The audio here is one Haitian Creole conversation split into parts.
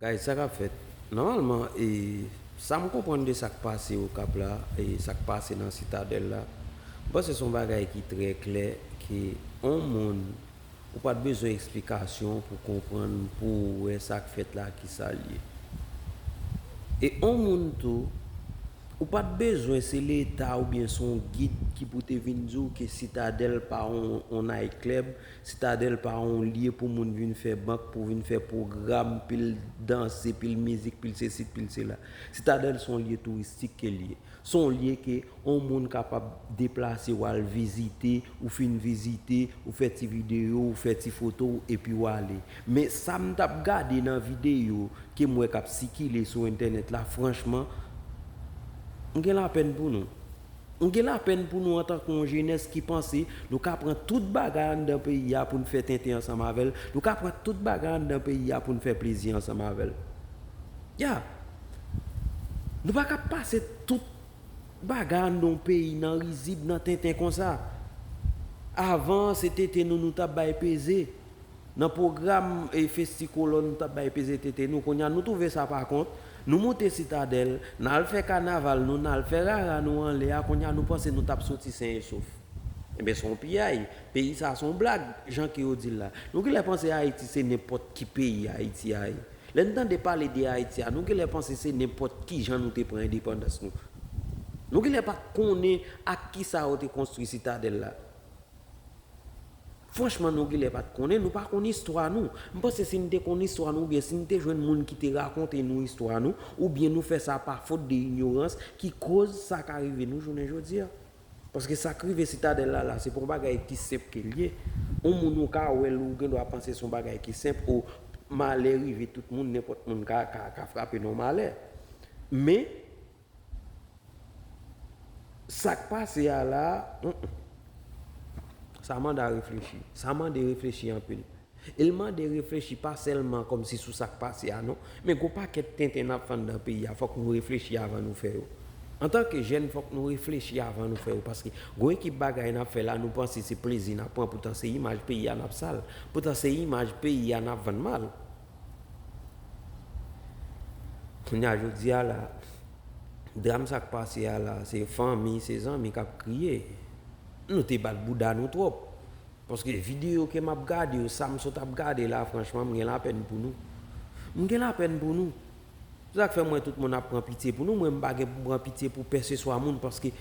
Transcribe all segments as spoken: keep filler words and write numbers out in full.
Guys, sa k ap fèt? Nòmalman, e, sa m konprann de sa k pase Okap la, e sa k pase nan Sitadèl la, m panse se yon bagay ki trè klè, ke yon moun, ou pa t bezwen eksplikasyon pou konprann, pou wè sa k fèt la, ki sa l ye. E yon moun tou, ou pa t bezwen se Leta oubyen se yon gid ki pou te vin di w ke Sitadèl pa yon, yon night club, Sitadèl pa yon lye pou moun vin fè bank, pou vin fè pwogram, pou l danse, pou l mizik, pou l sesi, pou l sela. Sitadèl se yon lye touristik ke l ye. Se yon lye ke yon moun kapab deplase w al vizite, ou fin vizite, ou fè ti videyo, ou fè ti foto w, epi w ale. Men sa m t ap gade nan videyo ke m wè k ap sikile sou entènèt la, franchman, m gen lapèn pou nou. M gen lapèn pou nou antanke yon jenès ki panse nou ka pran tout bagay anndan peyi a pou n fè tenten ansanm avè l, nou ka pran tout bagay anndan peyi a pou n fè plezi ansanm avè l. Ya! Nou pa ka pase tout bagay anndan yon peyi nan rizib, nan tenten konsa. Avan, se tenten nou, nou t ap bay peze. Nan pwogram, e, Festikolò, nou t ap bay peze tenten nou. Kounye a, nou twouve sa pa kont. Nou moute Sitadèl, n al fè kanaval nou, n al fè rara nou anlè a. Kounye a, nou panse nou t ap soti sen e sof. Enben, se yon piyay. Peyi sa a se yon blag, jan ke yo di l la. Nou genlè panse Ayiti se nenpòt ki peyi Ayiti a ye. Lè n tande pale de Ayiti a, nou genlè panse se nenpòt ki jan nou te pran endepandans nou. Nou genlè pa t konnen ak kisa yo te konstwi Sitadèl la. Franchman, nou genlè pa t konnen, nou pa konn istwa nou. M panse si n te konn istwa nou, oubyen si n te jwenn moun ki te rakonte nou istwa nou, oubyen nou fè sa pa fot de inyorans, ki koz sa ka rive nou jounen jodi a. Paske sa k rive Sitadèl la, la, se pa yon bagay ki senp ke l ye. Yon moun ou ka wè l, ou gen dwa panse se yon bagay ki senp, o malè rive tout moun, nenpòt moun ka, ka, ka frape nan yon malè. Men, sa k pase a la, mm, mm. Sa mande a reflechi. Sa mande reflechi anpil. E l mande reflechi pa sèlman kòmsi sou sa k pase a non, men gon pakèt tenten n ap fè anndan peyi a, fòk nou reflechi avan nou fè yo. Antanke jèn, fòk nou reflechi avan nou fè yo, paske gon ekip bagay n ap fè la, nou panse se plezi n ap pran, poutan se imaj peyi a n ap sal, poutan se imaj peyi a n ap vann mal. Kounye a jodi a la, dram sa k pase a la, se fanmi, se zanmi k ap kriye. Nou te bat bouda nou twòp. Paske videyo ke m ap gade yo, sa m sot ap gade la, franchman, m gen lapèn pou nou. M gen lapèn pou nou. Se sa k fè m wè tout moun ap pran pitye pou nou, mwen m pa gen pou m pran pitye pou pèseswa moun, paske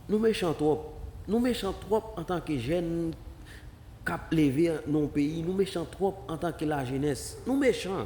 nou mechan twòp. Nou mechan twòp antanke jèn k ap leve nan yon peyi, nou mechan twòp antanke lajenès. Nou mechan.